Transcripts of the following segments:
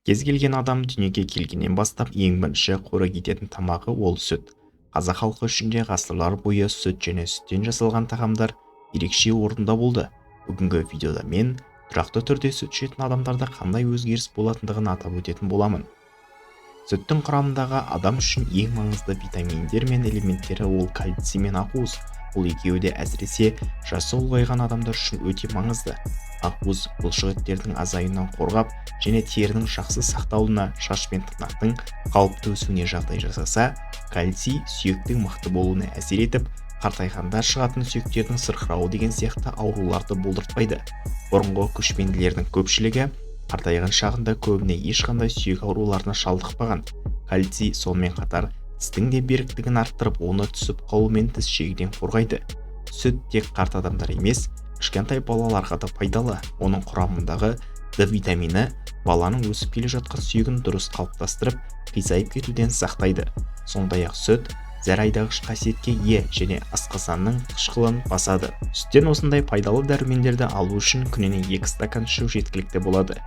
Кез келген адам дүниеге келгеннен бастап ең бірінші қорек ететін тамағы ол сүт. Қазақ халқы үшін де ғасырлар бойы сүт және сүттен жасалған тағамдар ерекше орында болды. Бүгінгі видеода мен тұрақты түрде сүт ішетін адамдарда қандай өзгеріс болатындығын атап өтетін боламын. Сүттің құрамындағы адам үшін ең маңызды витаминдер мен элементтері ол кальций мен ақуыз. Бұл екеуі де әсіресе жасы ұлғайған адамдар үшін өте маңызды. Ақуыз бұлшық еттердің азаюынан қорғап және терінің жақсы сақталуына, шаш пен тырнақтың қалыпты өсуіне жағдай жасаса, кальций сүйектің мықты болуына әсер етіп, қартайғанда шығатын сүйектердің сырқырауы деген сияқты ауруларды болдыртпайды. Бұрынғы көшпенділердің көпшілігі қартайған шағында көбіне ешқандай сүйек ауруларына шалдықпаған. Кальций сонымен қатар тістің де беріктігін арттырып, оны түсіп қалу мен тіс жегіден қорғайды. Сүт тек қарт адамдар емес, кішкентай балаларға да пайдалы. Оның құрамындағы Д витамині баланың өсіп келе жатқан сүйегін дұрыс қалыптастырып, қисайып кетуден сақтайды. Сондай-ақ сүт зәр айдағыш қасиетке ие және асқазанның қышқылын басады. Сүттен осындай пайдалы дәрумендерді алу үшін күніне 2 стакан ішу жеткілікті болады.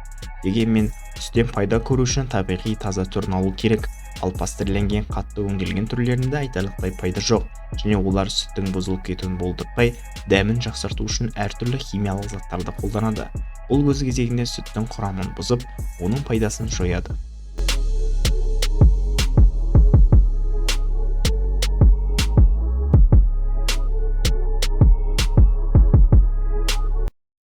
Дегенмен сүттен пайда көру үшін табиғи таза түрін алу керек. Ал пастерленген, қатты өңделген түрлерінде айтарлықтай пайда жоқ және олар сүттің бұзылып кетуін болдыртпай, дәмін жақсарту үшін әртүрлі химиялық заттарды қолданады. Бұл өз кезегінде сүттің құрамын бұзып, оның пайдасын жояды.